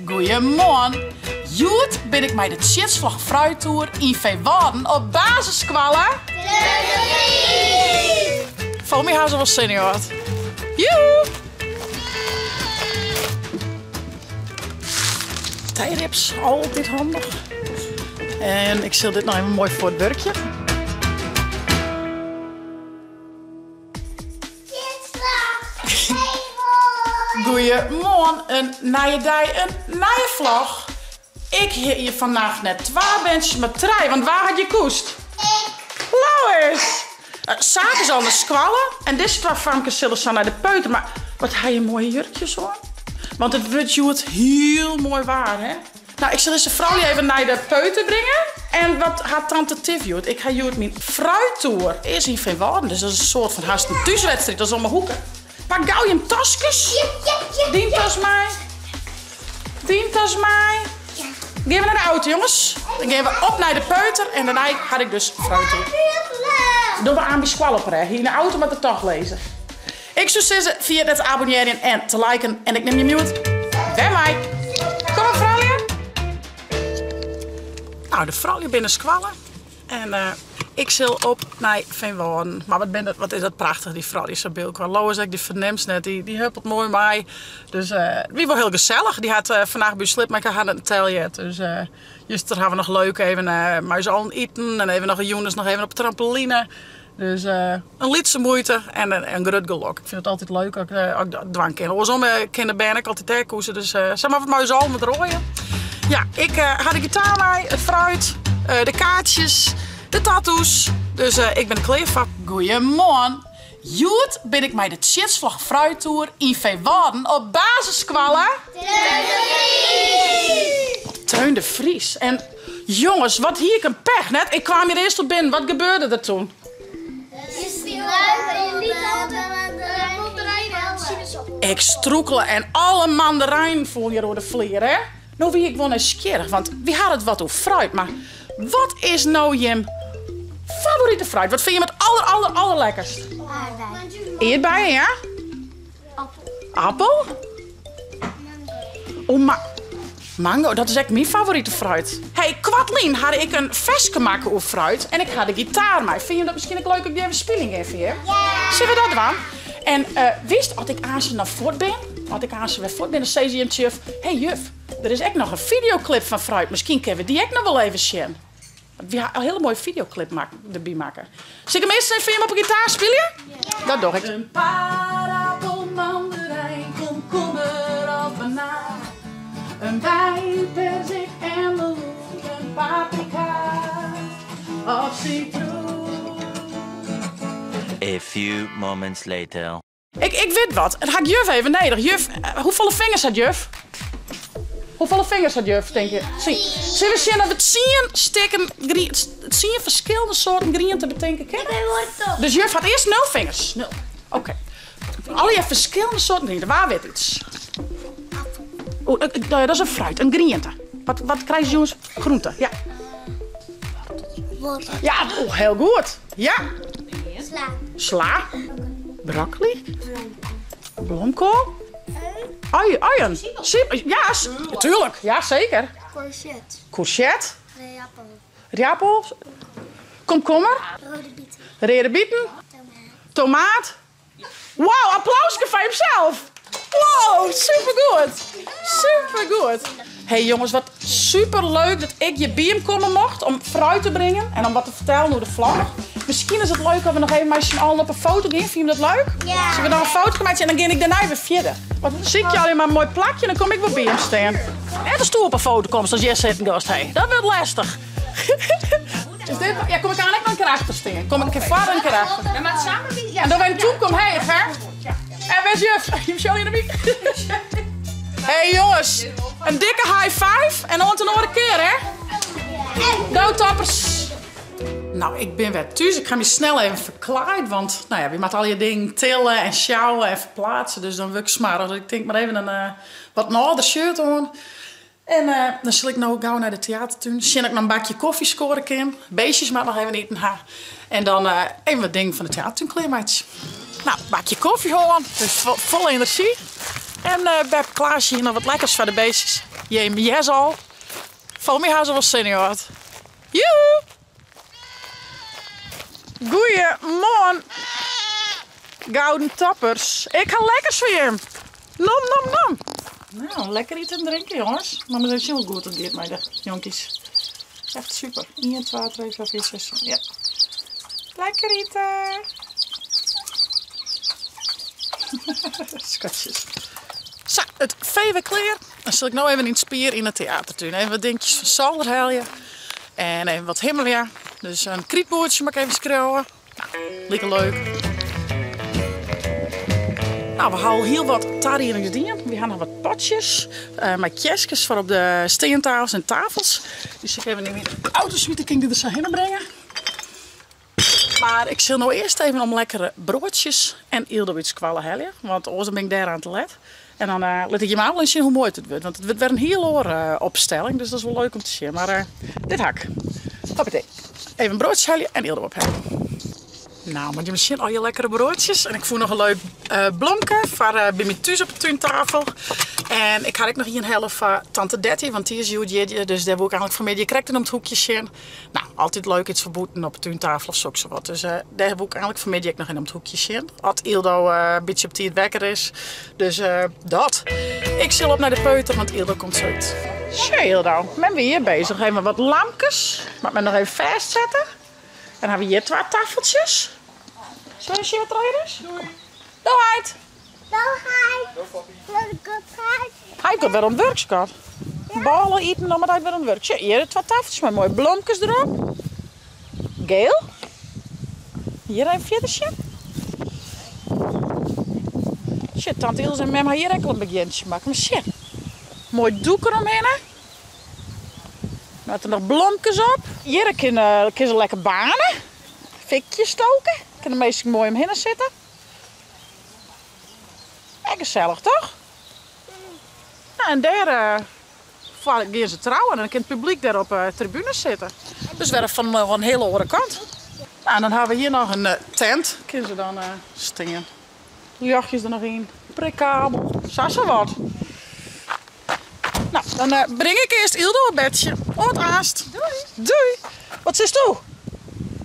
Goeiemoarn! Hjoed bin ik mei de Tsjitsvlog Fruittoer yn Feanwâlden op basisskoalle De Vries! Foar my ha se wol sin yn wat. Joe! Tijrips, altyd handich. En ik sil dit noch even moai fuortwurkje. Goeiemoarn, in nije dei, in nije vlog. Ik hie hjir fannacht net twa berntsjes, mar trije, want wa hat hjir koest? Ik. Lois! Saak is al nei skoalle en dizze twa famkes sille sa nei de peuter, mar wat ha je moaie jurkjes oan. Want it wurdt hjoed hiel moai waar, hè? Nou, ik sil dizze froulju even nei de peuter bringe. En wat hat tante Tif hjoed? Ik ha hjoed myn fruittoer. Is yn Feanwâlden, dus dat is in soart fan hast in thúswedstriid. Dat is om 'e hoeke. Pak gau jim taskes. Dyn tas mei. Dyn tas mei. Gean we nei de auto, jonges. Dan gean we op nei de peuter en dêrnei ha ik dus fruittoer. Dogge we aan by skoalle op rêch. Yn de auto moat de tocht lizze. Ik soe sizze, ferjit net te abonnearjen en te liken en ik nim jim hjoed wer mei. Kom op froulju. Nou, de froulju binne skoalle en eh, ik sil op nei Feanwâlden. Mar wat, bin dat, wat is dat prachtich, dy froulju sa by elkoar. Lois ek, dy fernimst net, dy, dy huppelt moai mei. Dus uh, it wie wol hiel gesellich. Dy hat uh, fannacht by ús sliept, mar ik ha har net in tel heard. Dus uh, juster ha we noch leuk even uh, mei ús allen iten en even noch jûns noch even op de trampoline. Dus in lytse muoite en in grut gelok. Ik fyn it altyd leuk as ik dat dwaan kin. Oarsom kin de bern ek altyd dêr koese. Dus sa mar wat mei ús allen wat roaie. Ja, ik ha de gitaar mei, it fruit, de kaartsjes, de tattoos. Dus ik bin der klear foar. Goeiemoarn. Hjoed bin ik mei de Tsjitsvlog Fruittoer yn Feanwâlden op basisskoalle Teun de Vries! Teun de Vries. En Jonges, wat hie ik in pech net. Ik kwam hjir earst op binnen, wat gebeurde der toen? Ik strûkele en alle mandarijnen foelen hjir oer de flier, hè? No wie ik wol nijsgjirrich, want wy ha it wat oer fruit, mar wat is no jim favorite fruit? Wat fine jim it aller, aller, allerlekkerst? Ierdbeien, ja? Appel. Oh, ma mango, dat is ek myn favorite fruit. Hey, koartlyn ha ik in ferske makke oer fruit en ik ha de gitaar mei. Fine jim dat miskien ek leuk ik dy even spyljen gean foar jim? Ja! Sille we dat dwaan? En uh, wist, as ik aanst noch fuort bin, as ik aanst wer fuort bin, dan sizze jim tsjin juf, hey juf, der is ek noch in fideoklip fan fruit, miskien kinne we dy ek noch wol even sjen. Want wy ha in hiele moaie fideoklip derby makke. Sil ik him earst even foar jim op 'e gitaar spylje? Ja. Dat doch ik. In paardappel, mandarijn, komkommer of banaan. In wei, perzik en meloen, in paprika of citroen. A few moments later. Ik, ik wit wat. Dat ha ik juf even nedich. Juf, eh, hoefolle fingers hat juf? Hoefolle fingers hat juf, tink je? Sille we sjen dat we tsien stikken tsien ferskillende soarten griente betinke kinne? Dus juf hat earst nul fingers. Nul. Oké. Allegear ferskillende soarten griente. Wa wit iets? Oh, dat is in fruit, in griente. Wat, wat krijg je jongens? Groente, ja. Ja, oh, heel goed. Ja. Sla. Sla. Broccoli. Blomkool. Ui, uien. Ja, tuurlijk. Ja, zeker. Courgette. Courgette. Reappel. Reappel. Komkommer. Rode bieten. Reade bieten. Tomaat. Tomaat. Wow, applauske foar jimsels! Wow, supergoed! Supergoed! Hey jonges, wat superleuk dat ik hjir by jim komme mocht om fruit te bringen en om wat te fertellen oer de vlog. Miskien is it leuk as we noch even mei syn allen op 'e foto gean. Fine jim dat leuk? Ja! Sille we noch in foto meitsje en dan gean ik dêrnei wer fierder. Want sykje allegear mar in moai plakje en dan kom ik wol by jim stean. Net asto op 'e foto komst as hjir sitten giest, hey. Dat wurdt lestich. Is dit, ja, kom ik aan ek noch in kear achter stean. Kom ik in kear foar en in kear achter. We moatte samen by. Ja, dan wen toe kom heech, hè? En wêr is juf? Jim sjogge yn de wyk. Hey jonges, in dikke high five en oant in oare kear, hè? Go toppers! Nou, ik bin wer thús. Ik ha my snel even ferklaaid, want nou ja, wy moatte allegear dingen tille en sjouwe en ferplaatse, dus dan wurd ik smarich. Dus ik tink mar even in eh, wat nâlder shirt oan. En dan sil ik no gau nei de teatertún, sjen of ik noch in bakje kofje skoare kin. Beestjes moat noch even iten ha. En dan even wat dingen fan de teatertún klearmeitsje. No, bakje kofje hân, dus fol enerzjy. En beppe Klaasje hie noch wat lekkers foar de beestjes. Jim yes al. Foar my ha se wol sin yn wat. Joehoe! Goeiemoarn, gouden toppers. Ik ha lekkers foar jim. Nom, nom, nom. Nou, lekker iten en drinken, jongens. Mama even sjen hoe goed it giet mei de jonkies. Echt super. 1, 2, 3, 4, 5, 6, 7. Ja. Lekker iten. Skatjes. Sa, it fee wer klear. Dan sil ik no even yn it spier yn de teatertún. Even wat dinkjes fan solder helje. En even wat himmelje. Dus in krytboerdsje moat ik even skriuwe. Nou, like leuk. Nou, we ha al hiel wat tariedings dien. We ha noch wat potsjes mei kjeskes foar op de steantafels en tafels. Dy sil ik even yn myn auto smite, kin ik dy der sa hinne bringe. Mar ik sil no earst even om lekkere broadsjes en Yldo út skoalle helje, want oars dan bin ik dêr aan te let. En dan lit ik jim allemaal sjen hoe moai it wurdt, want it wurdt wer in hiel oare opstelling, dus dat is wol leuk om te sjen. Mar dit ha ik. Hoppatee. Even broadsjes helje en Yldo ophelje. Nou, moat jim sjen, al je lekkere broadsjes. En ik fûn noch in leuk blomke foar by my thús op de túntafel. En ik ha ek noch ien helle foar tante Detty, want dy is hjoed jierdei, dus dêr woe ik eigentlik fanmiddei krekt in om it hoekje sjen. Nou, altyd leuk iets foar bûten op de túntafel of soksawat. Dus dêr woe ik eigentlik fanmiddei ek noch in om it hoekje sjen. At Yldo in bytsje op tiid wekker is. Dus dat. Ik sil op nei de peuter, want Yldo komt zo út. Sjoch Yldo, mem wie hjir bezich. Even wat lampkes. Moat men noch even fêstsette. Dan ha we hjir twa taffeltsjes. Sille we sjen wat der allegear is? Doei. Doei heit. Doei heit. Doei Heit komt wer oan it wurk, skat. Bôle iten, dan moat heit wer oan it wurk. Sjoch, hjir twa taffeltsjes mei moaie blomkes derop. Geel. Hjir even fierder sjen. Sjoch, tante Ilse en mem ha hjir ek al in begjintsje makke. Mar sjen, moai doek eromhinne. Met der noch blomkes op. Hjir kin se lekker bane. Fikje stoke. Kinne de minsken moai omhinne sitte. Ek gesellich, toch? Nou, en dêr foar gean se trouwen en dan kin it publyk dêr op de tribune sitte. Dus wer fan in hiele oare kant. Nou, en dan ha we hjir noch in tent. Kinne se dan stean. Ljochtjes der noch yn, prikkabel, sa sa wat. Nou, dan bring ik earst Yldo op bedsje. Oant aanst. Doei. Doei. Wat sisto?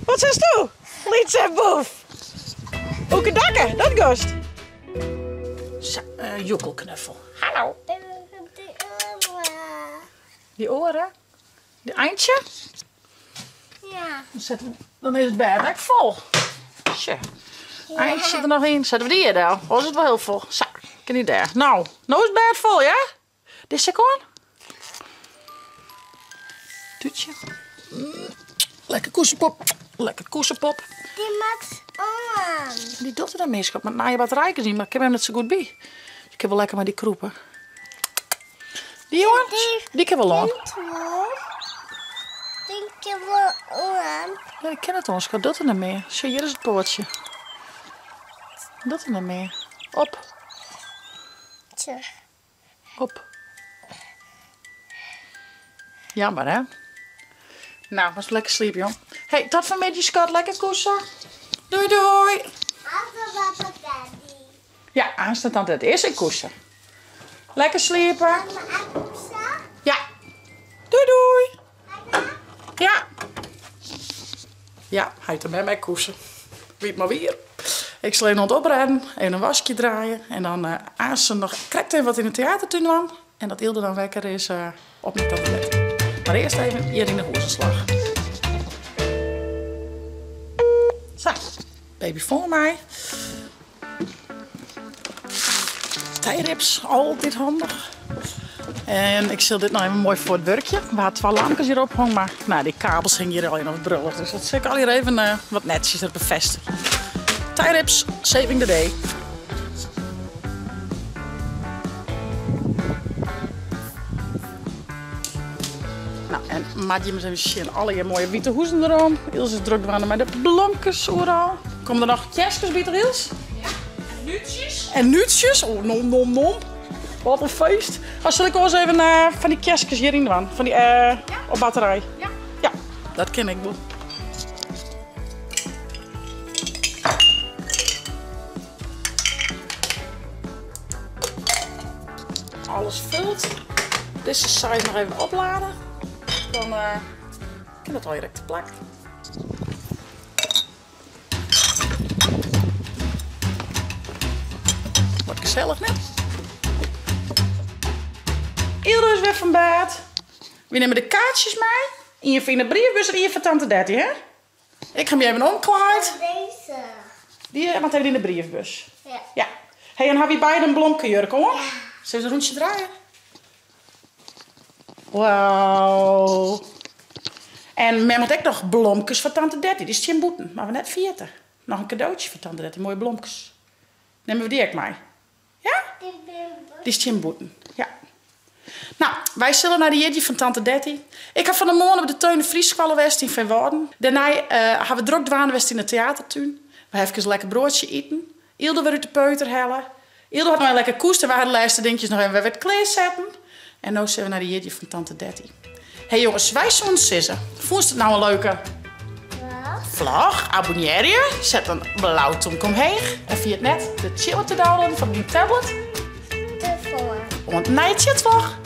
Wat sisto? Lytse boef. Oekedakke, dat gost. Sa, joekelknuffel. Hallo. Die oren? Die eindje? Ja. Dan, zetten we, dan is it bêd ek fol. Sjoch. Eindje der noch yn. Sette we dy hjir del. Oars is it wol hiel fol. Sa, kin dy dêr. No, no is it bêd fol, ja? Dizze ek oan? Tútsje. Lekker koesepop. Lekker koesepop. Dy moat oan. Dy docht it net mear, skat. Moat nije batterijkes yn, mar ik kin him net sa goed by. Dus ik kin wol lekker mei dy krûpe. Dy jongen, dy kin wol oan. Dy kin wol oan. Ja, dy kin net oan, skat. Docht it net mear. Sjoch, hjir is it poartsje. Docht it net mear. Op. Tsje. Op. Jammer, hè? Nou, moatst lekker sliepe, jong. Hey, tot fanmiddei, skat. Lekker koese. Doei, doei. Ja, aanst tante Detty. Earst even koese. Lekker sliepe. Ja. Doei, doei. Ja. Ja, heit en mem ek koese. Wie it mar wier. Ik sil even oan it oprêden, even in waskje draaie en dan aanst noch krekt even wat yn de teatertún dwaan. En dat Yldo dan wekker is op nei tante Detty. Mar earst even hjir yn de hûs oan slach. Sa, babyfoan mei. Tijrips, altyd handich. En ik sil dit noch even moai foar it wurkje. We ha twa lampkes hjir ophongen, mar nou, dy kabels hingje hjir allegear noch brullich. Dus dat sil ik allegear even wat netsjes er befêstigje. Tijrips, saving the day. Nou, en moat jim ris even sjen. Allegear moaie wite hoezen derom. Ilse is drok dwaande mei de blomkes oeral. Komme der noch kerskes by toch, Ils? Ja, en nútsjes. En nútsjes? Oh, nom, nom, nom. Wat in feest. Oh, sil ik oars even fan dy kerskes hjiryn dwaan? Fan dy op batterij? Ja. Ja, dat kin ik wol. Alles fult. Dizze side noch even oplade. Dan eh, kin dat allegear ek te plak. Wat gesellich, net? Yldo is wer fan bêd. Wy nimme de kaartsjes mei. Ien foar yn de briefbus en ien foar tante Detty, hè? Ik ha him even omklaaid. Deze. Dy moat even yn de briefbus. Ja. Ja. Hey, en ha wy beide in blomkejurk oan? Ja. Sil ris in rûntsje draaie? Wauw. En mem hat ek noch blomkes foar tante Detty. Dy stean bûten, moatte we net ferjitte. Noch in kadootsje foar tante Detty, moaie blomkes. Nimme we dy ek mei? Ja? Dy stean bûten, ja. No, wy sille nei de jierdei fan tante Detty. Ik ha fan 'e moarn op de Theun de Vriesskoalle west yn Feanwâlden. Dêrnei ha we drok dwaande west yn de teatertún. We ha efkes lekker broadsje iten. Yldo wer út de peuter helle. Yldo hat noch even lekker koest en wy ha de lêste dinkjes noch even wer wat klearsetten. En no sille we nei de jierdei fan tante Detty. Hey jonges, wy soenen sizze, fûnst it no in leuke vlog? Abonnearje, set in blau tomke omheech en ferjit net de tsjillet te downloaden foar dyn tablet. Tefoar. Oant nije tsjitvlog!